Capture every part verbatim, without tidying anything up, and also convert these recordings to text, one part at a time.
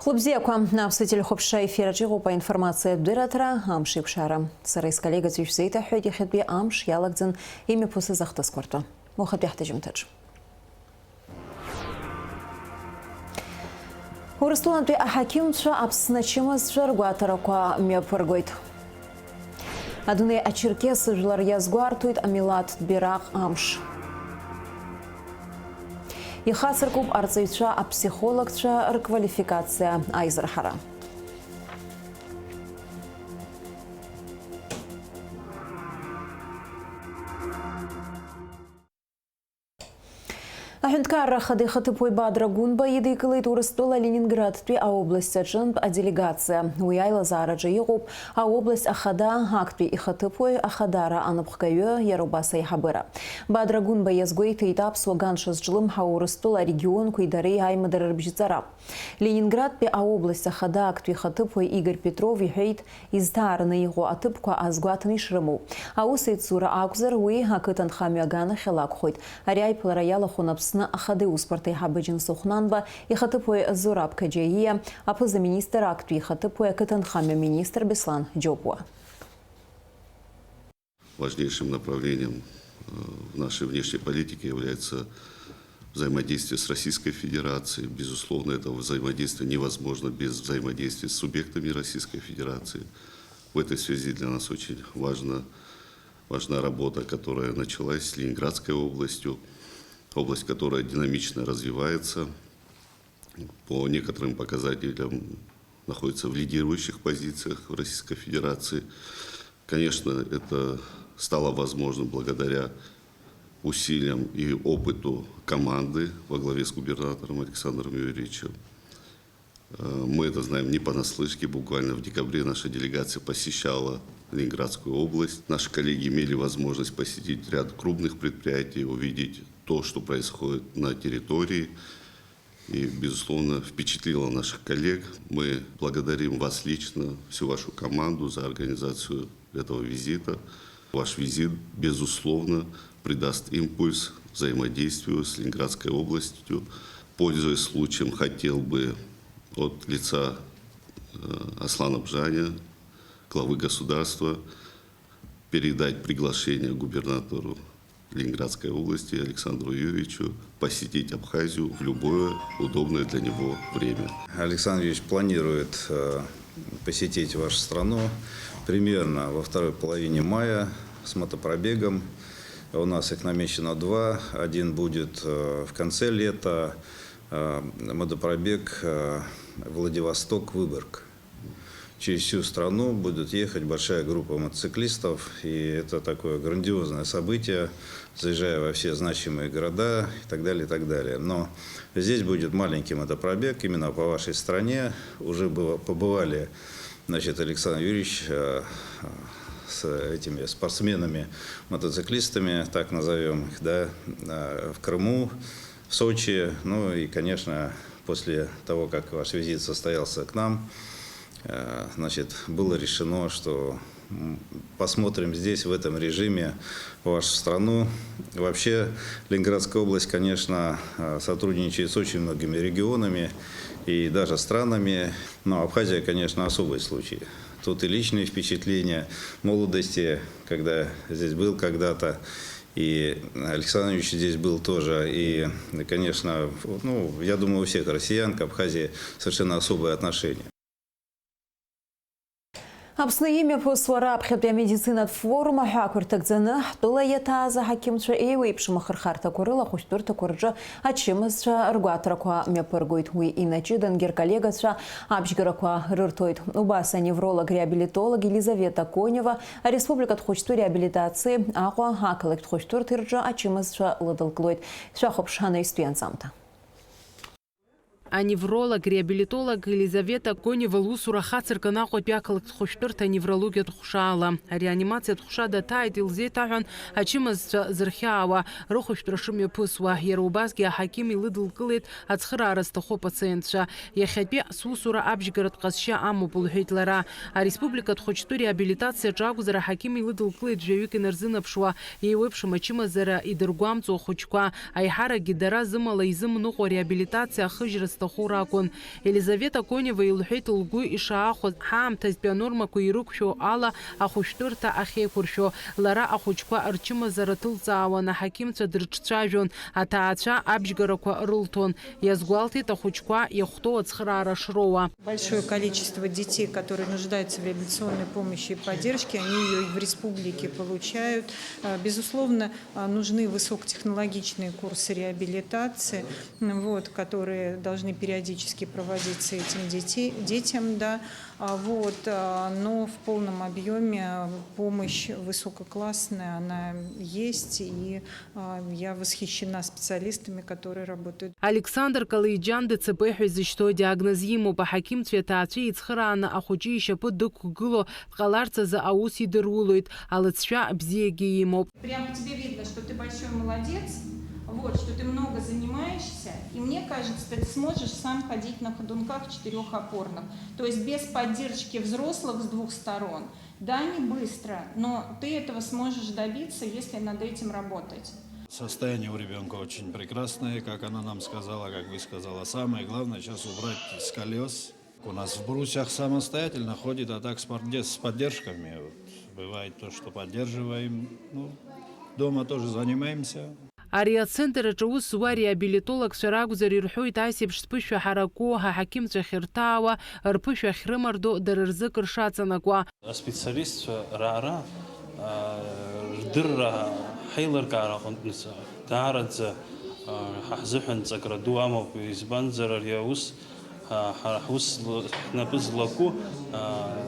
Хәлыбзиақәа, аԥсуа телехәаԥшра ефир аҿы иҟоуп аинформациатә дырраҭара, амш еиқәшара. Сара исколлегаҵәҟьа ишәзеиҭаҳҳәеит иахьатәи амш иалагӡан имҩаԥысыз ахҭысқәа ртәы. Уахатәи ҳҭыжьымҭаҿ. Урыстәылантәи аҳақьымцәа Аԥсны ачымазцәа ргәаҭарақәа мҩаԥыргоит. Адунеи ачерқьес жәлар иазгәарҭоит амилаҭтә бираҟ амш. Ихацыркуп арҵаҩцәа аԥсихологцәа рквалификациа аизырҳара. Аҳәынҭқарра Ахада ихаҭыԥуаҩ Бадра Гәынба идикылеит Урыстәыла Ленинградтәи аобласт аҿынтә аделегациа. Уи аилазаараҿы иҟоуп аобласт Ахада актәи ихаҭыԥуаҩ, Ахадара аныԥхгаҩы, иара убас аиҳабыра. Бадра Гәынба иазгәеиҭеит аԥсуа ганшьа зҿлымҳау Урыстәыла арегионқәеи дареи аимадара рыбжьҵара. Ленинградтәи аобласт Ахада актәи ихаҭыԥуаҩ Игорь Петров иҳәеит, изҭаараны иҟоу аҭыԥқәа азгәаҭаны ишрымоу. Аусеицура акәзар, уи ақыҭанхамҩа аганахьала акәхоит. Ари аиԥылара иалахәын Аԥсны Ахада иусбарҭа аиҳабы Џьансыхә Нанба, ихаҭыԥуаҩ Зураб Қаџьаииа, аԥыза-министр актәи ихаҭыԥуаҩ, ақыҭанхамҩа министр Беслан Џьопуа. Важнейшим направлением, э, в нашей внешней политике является взаимодействие с Российской Федерацией. Безусловно, это взаимодействие невозможно без взаимодействия с субъектами Российской Федерации. В этой связи для нас очень важна, важна работа, которая началась с Ленинградской областью, область, которая динамично развивается, по некоторым показателям находится в лидирующих позициях в Российской Федерации. Конечно, это стало возможным благодаря усилиям и опыту команды во главе с губернатором Александром Юрьевичем. Э, мы это знаем не понаслышке. Буквально в декабре наша делегация посещала Ленинградскую область. Наши коллеги имели возможность посетить ряд крупных предприятий, увидеть то, что происходит на территории. И, безусловно, впечатлила наших коллег. Мы благодарим вас лично, всю вашу команду за организацию этого визита. Ваш визит, безусловно, придаст импульс взаимодействию с Ленинградской областью. Пользуясь случаем, хотел бы от лица, э, Аслана Бжаня, главы государства, передать приглашение губернатору Ленинградской области Александру Юрьевичу посетить Абхазию в любое удобное для него время. Александр Юрьевич планирует, э, посетить вашу страну примерно во второй половине мая с мотопробегом. У нас их намечено два. Один будет, э, в конце лета, э, мотопробег, э, Владивосток-Выборг. Через всю страну будет ехать большая группа мотоциклистов, и это такое грандиозное событие, заезжая во все значимые города и так далее, и так далее. Но здесь будет маленький мотопробег именно по вашей стране. Уже было, побывали, значит, Александр Юрьевич, э, с этими спортсменами, мотоциклистами, так назовём их, да, э, в Крыму, в Сочи. Ну и, конечно, после того, как ваш визит состоялся к нам, э, значит, было решено, что, м, посмотрим здесь, в этом режиме, вашу страну. Вообще, Ленинградская область, конечно, э, сотрудничает с очень многими регионами и даже странами. Но Абхазия, конечно, особый случай. Тут и личные впечатления молодости, когда здесь был когда-то, и Александр Юрьевич здесь был тоже, и, конечно, ну, я думаю, у всех россиян к Абхазии совершенно особое отношение. Аԥсны имҩаԥысуа раԥхьатәи амедицинатә форум аҳәаақәа рҭагӡаны, ҳтәыла иаҭааз аҳақьымцәа еиуеиԥшым ахырхарҭақәа рыла ахәышәтәырҭақәа рҿы ачымазцәа ргәаҭарақәа мҩаԥыргоит. Уи инаҷыдангьы рколлегацәа абжьгарақәа рырҭоит. Убас аневролог-реабилитолог Елизавета Конева ареспубликатә хәыҷтәы реабилитациеи Аҟәа ақалақьтә хәышәтәырҭеи рҿы ачымазцәа лыдылкылоит. Шәахәаԥш анаҩстәи анҵамҭа. Аневролог-реабилитолог Елизавета Конева лусура хацыркын Аҟәатәи ақалақьтә хәышәтәырҭа аневрологиатә ҟәшаала. Ареанимациатә ҟәша даҭааит, илзеиҭаҳәан ачымазцәа зырхьаауа, рыхәышәтәра шымҩаԥысуа. Иара убасгьы аҳақьым илыдылкылеит ацхыраара зҭаху апациентцәа. Иахьатәи сусура абжьгаратә ҟазшьа амоуп, лҳәеит лара. Ареспубликатә хәыҷтәы реабилитациаҿы акәзар, аҳақьым илыдылкылеит жәаҩык инарзынаԥшуа, еиуеиԥшым ачымазара идыргәамҵуа ахәыҷқәа. Аиҳаракгьы дара зымала изымныҟәо реабилитациа ахыжьра Ахәра акәын. Елизавета Конева илҳәеит лгәы ишаахәаз, ҳаамҭазтәи анормақәа ирықәшәо ала ахәышәтәырҭа ахьеиқәыршәо. Лара ахәыҷқәа рчымазара ҭылҵаауан, аҳақьымцәа дрыҿцәажәон, аҭаацәа абжьгарақәа рылҭон. Иазгәалҭеит ахәыҷқәа иахәҭоу ацхыраара шроуа. Большое количество детей, которые нуждаются в реабилитационной помощи и поддержке, они её и в республике получают. Э, безусловно, э, нужны высокотехнологичные курсы реабилитации, м, вот, которые должны периодически проводиться этим детей, детям, да. А, вот, а, но в полном объёме помощь высококлассная, она есть, и, а, я восхищена специалистами, которые работают. Александр Калеиџьан ДЦП ҳәа изышьҭоу диагноз имоуп. Аҳақьымцәеи аҭаацәеи еицхырааны ахәыҷы ишьапы дықәгыло дҟаларц азы аус идырулоит, алыҵшәа бзиагьы имоуп. Прям по тебе видно, что ты большой молодец, вот, что ты много занимаешься, и мне кажется, ты сможешь сам ходить на ходунках четырёх опорных, то есть без поддержки взрослых с двух сторон. Да, не быстро, но ты этого сможешь добиться, если над этим работать. Состояние у ребёнка очень прекрасное, как она нам сказала, как вы сказала. Самое главное сейчас убрать сколиоз. У нас в брусьях самостоятельно ходит, а так с подде-, с поддержками. Вот бывает то, что поддерживаем. Ну, дома тоже занимаемся. Ари ацентр аҿы аус зуа реабилитологцәа ракәзар, ирҳәоит, асеиԥш зԥышәа ҳараку, ҳаҳақьымцәа ахьырҭаауа, рԥышәа ахьрымардо, дара рзы кыр шаҵанакуа. Аспециалистцәа раара, аа, рдырра ҳаилыркаара аҟынтәи даараӡа, аа, ҳа ҳзыҳәан ҵакра ду амоуп, избанзар ари аус, аа, ҳара ҳус зло-, ҳнапы злаку, аа,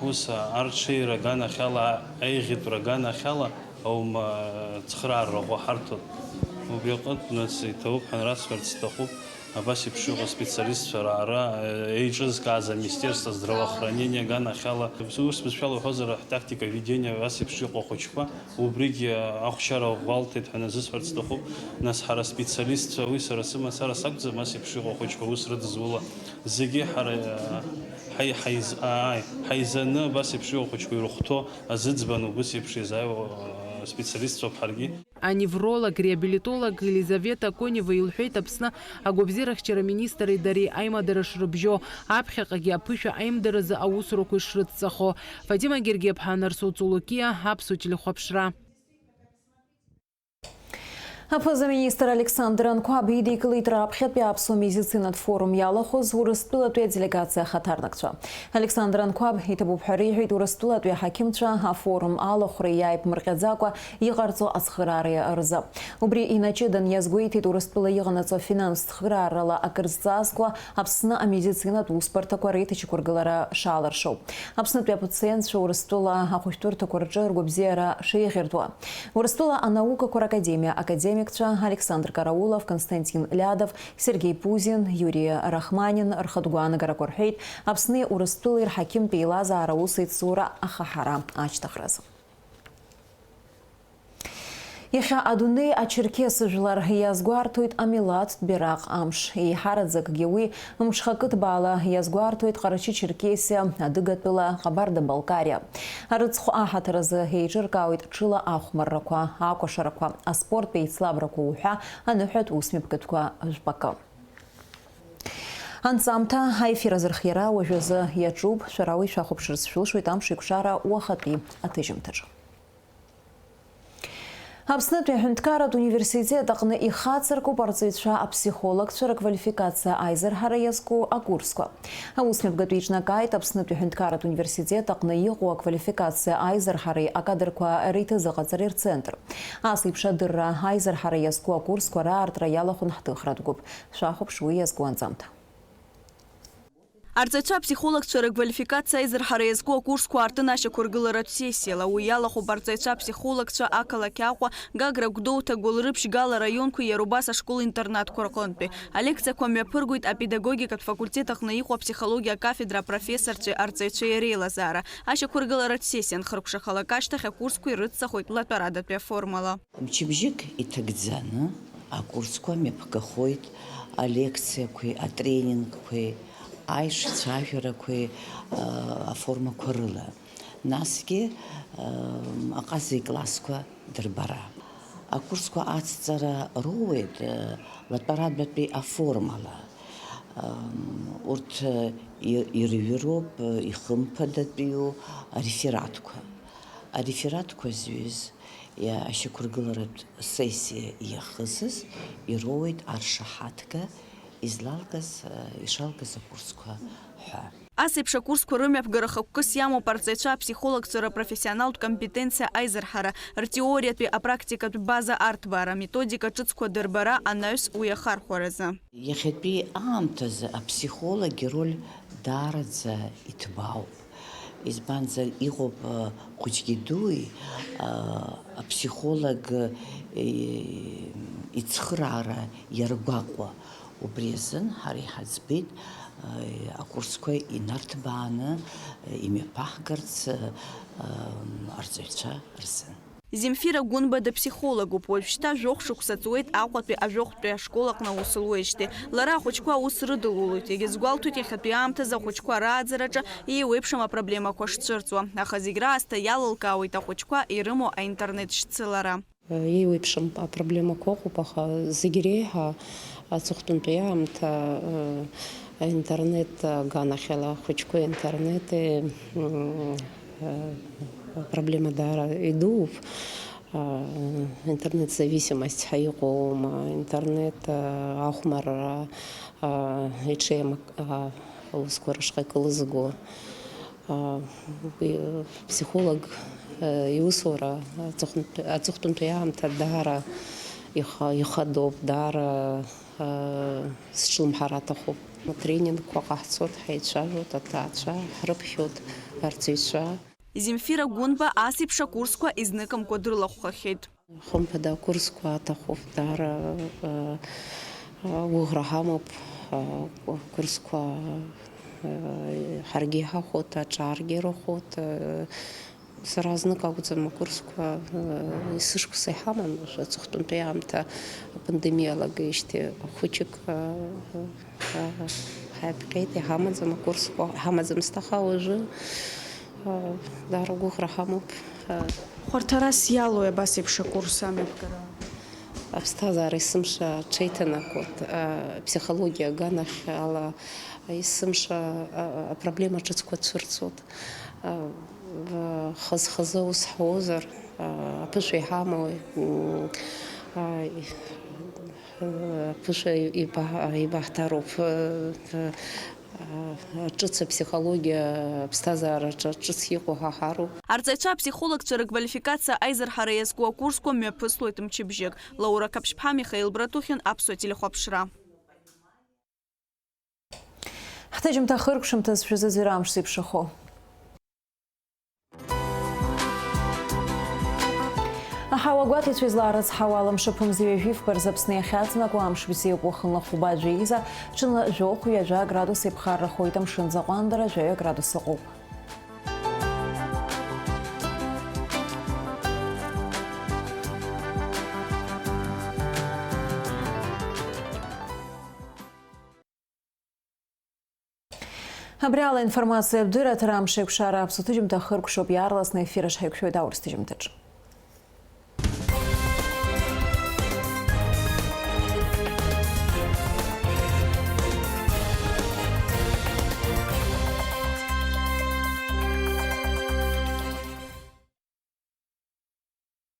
ҳус арҽеира аганахьала, аиӷьтәра аганахьала аума цхыраара ӷәӷәа ҳарҭоит. Убри аҟынтә нас иҭабуп ҳәа расҳәарц сҭахуп. Абас еиԥш иҟоу аспециалистцәа раара, э, еиҿызкааз аминистерство здравоохранения аганахьала, ус бызшәала уҳәозар, ҳтактика ведения абас еиԥш иҟоу ахәыҷқәа, убригьы ахәшьара ӷәӷәа алҭеит ҳәа назысҳәарц сҭахуп. Нас ҳара аспециалистцәа, уи сара сымацара сакәӡам, ас еиԥш иҟоу ахәыҷқәа аус рыдызуло, зегьы ҳара, э, ҳаи-, ҳаиз-, ааи, ҳаизаны абас еиԥш иҟоу ахәыҷқәа ирыхәҭоу азыӡбан убыс еиԥш иазааиуа, э, специалистцәоуп ҳаргьы. Аневролог, реабилитолог Елизавета Конева илҳәеит Аԥсны агәабзиарахьчара министри дареи аимадара шрыбжьоу, аԥхьаҟагьы аԥышәа аимдаразы аусурақәа ишрыдҵахо. Фатима Гергиаԥҳа, Нарсоу Цолокиа, Аԥсуа телехәаԥшра. Аԥыза-министр Александр Анқәаб идикылеит раԥхьатәи аԥсуа медицинатә форум иалахәыз Урыстәылатәи аделегациа ахаҭарнакцәа. Александр Анқәаб иҭабуп ҳәа реиҳәеит Урыстәылатәи аҳақьымцәа афорум алахәра иааиԥмырҟьаӡакәа иҟарҵо ацхыраареи рзы. Убри инаҷыдан иазгәеиҭеит Урыстәыла иҟанаҵо афинанстә цхыраарала акыр зҵазкуа Аԥсны амедицинатә усбарҭақәа реиҭашьақәыргылара шаалыршо, Аԥснытәи апациентцәа Урыстәыла ахәышәтәырҭақәа рҿы ргәабзиара шеиӷьыртуа, Урыстәыла анаукақәа ракадемиа академикцәа Александр Караулов, Константин Лядов, Сергеи Пузин, Иури Рахманин рхатә гәаанагарақәа рҳәеит Аԥсни Урыстәылеи рҳақьымтә еилазаара аусеицура ахаҳара ашьҭыхразы. Иахьа адунеи ачерқьес жәлар иазгәарҭоит амилаҭтә бираҟ амш. Еиҳараӡакгьы уи мҽхакы ҭбаала иазгәарҭоит Ҟарачы-Черкесиа, Адыгатәыла, Ҟабарда-Балкариа. Арыцхә аҳаҭыр азы еиҿыркаауеит ҽыла ахәмаррақәа, акәашарақәа, аспорттә еицлабрақәа уҳәа аныҳәатә усмҩаԥгатәқәа жәпакы. Анҵамҭа аефир азырхиара уажәазы иаҿуп, шәара уи шәахәаԥшырц шәылшоит Амшеиқәшара уахатәи аҭыжьымҭаҿы. Аԥснытәи аҳәынҭқарратә университет аҟны ихацыркуп арҵаҩцәа аԥсихологцәа рыквалификациа аизырҳара иазку акурсқәа. Аусмҩаԥгатәи еиҿнакааит Аԥснытәи аҳәынҭқарратә университет аҟны иҟоу аквалификациа аизырҳареи акадрқәа реиҭазыҟаҵареи рцентр. Ас еиԥш адырра аизырҳара иазку акурсқәа раартра иалахәын ҳҭыхратә гәыԥ. Шәахәаԥш уи иазку анҵамҭа. Арҵаҩцәа аԥсихологцәа рыквалификациа аизырҳара иазку акурсқәа аартын ашьақәыргыларатә сессиала. Уи иалахәуп арҵаҩцәа аԥсихологцәа ақалақь Аҟәа, Гагра, Гәдоуҭа, Гәылрыԥшь, Гала раионқәеи иара убас ашкол-интернатқәа рҟынтәи. Алекциақәа мҩаԥыргоит апедагогикатә факультет аҟны иҟоу аԥсихологиа акафедра апрофессорцәеи арҵаҩцәеи реилазаара. Ашьақәыргыларатә сессиа анхыркәшахалак ашьҭахь акурсқәа ирыццахоит латәарадатәи аформала. Мчыбжьык иҭагӡаны акурсқәа мҩаԥгахоит алекциақәеи, атренингқәеи, аишцәажәарақәеи, а, аформақәа рыла. Насгьы, а, аҟаза иклассқәа дырбара. Акурсқәа ацҵара роуеит, а, латәарадатәи аформала. Урҭ ирыҩроуп ихымԥадатәиу арефератқәа. Арефератқәа зҩыз, ашьақәыргыларатә сессиа иахысыз ироуеит аршаҳаҭга излалгаз, ишалгаз акурсқәа ҳәа. Ас еиԥш акурсқәа рымҩаԥгара хықәкыс иамоуп арҵаҩцәа аԥсихологцәа рыпрофессионалтә компетенциа аизырҳара, ртеориатәи апрактикатә база арҭбаара, аметодика ҿыцқәа дырбара анаҩс уи ахархәаразы. Иахьатәи аамҭазы аԥсихолог ироль даараӡа иҭбаауп. Избанзар, иҟоуп, а, хәыҷгьы дуи, а, аԥсихолог, и-, ицхыраара иаргәаҟуа. Убри азын ҳара иҳаӡбеит, а, акурсқәа инарҭбааны, а, имҩаԥаҳгарц, а, а, арҵаҩцәа рзын. Земфира Гәынба дыԥсихологуп, уажәшьҭа жәохә шықәса ҵуеит Аҟәатәи ажәохәтәи ашкол аҟны аус луеижьҭеи. Лара ахәыҷқәа аус рыдылулоит. Егьазгәалҭоит иахьатәи аамҭазы ахәыҷқәа рааӡараҿы еиуеиԥшым апроблемақәа шцәырҵуа. Аха зегь раасҭа иалылкаауеит ахәыҷқәа ирымоу аинтернет шьцылара. Еиуеиԥшым апроблемақәа ыҟоуп, аха зегь реиҳа аҵыхәтәантәи аамҭа, э, аинтернет аганахьала ахәыҷқәа интернети, м, э, апроблема даара идууп. А, интернет зависимость ҳәа иҟоума, интернет, а, ахәмарра, а, иҽеим-, а, аусқәа рышҟа икылызго. А, уи, психолог, а, иусура аҵыхәтәантәи, аҵыхәтәантәи аамҭа даара иха-, ихадоуп, даара, а, сыҿлымҳар аҭахуп. Атренингқәа ҟаҳҵоит, ҳаицәажәоит аҭаацәа, ҳрыԥхьоит арҵаҩцәа. Земфира Гәынба ас еиԥш акурсқәа изныкымкәа дрылахәхахьеит. Хымԥада акурсқәа аҭахуп, даара, а, а, гәыӷра ҳамоуп, а, акурсқәа, а, ҳаргьы иҳахәоит, аҿаргьы ирахәоит, а, сара знык акәӡам акурсқәа, а, есышықәса иҳаман, уажәы аҵыхәтәантәи аамҭа апандемиа алагеижьҭеи хәыҷык, а, а, ҳаиԥҟьеит, иҳамаӡам акурсқәа, ҳамаӡамызт, аха уажәы, а, даара гәыӷра ҳамоуп. Хәарҭарас иалоуи абас еиԥш акурс амҩаԥгара? Аԥсҭазаара есымша аҽеиҭанакуеит, а, аԥсихологиа аганахьала есымша, а, апроблема ҿыцқәа цәырҵуеит. А, в-, хаз-хазы аус ҳуозар, а, аԥышәа иҳамои, м, а, и-, а, аԥышәа ибаҳ-, ибаҳҭароуп, а, а, ҿыц аԥсихологиа аԥсҭазаараҿы ҿыц иҟоу ҳаҳароуп. Арҵаҩцәа аԥсихологцәа рыквалификациа аизырҳара иазку акурсқәа мҩаԥыслоит мчыбжьык. Лаура Қаԥшьԥҳа, Михаил Братухин, Аԥсуа телехәаԥшра. Ҳҭыжьымҭа хыркәшамҭаз шәазыӡырҩ амш зеиԥшрахо. Аҳауа гәаҭеицәа излаарыцҳауа, ала мшаԥымзи ҩажәи фба рзы Аԥсны иахьаҵнакуа амш бзиоуп, уахынла хәба жәеиза, ҽынла жәохә-ҩажәа градус еиԥхаррахоит, амшын аӡы аҟәандара жәаҩа градус ыҟоуп. Абри ала аинформациатә дырраҭара амш еиқәшара аԥсуа ҭыжьымҭа хыркәшоуп, иаарласны аефир аҿы ҳаиқәшәоит аурыс ҭыжьымҭаҿы.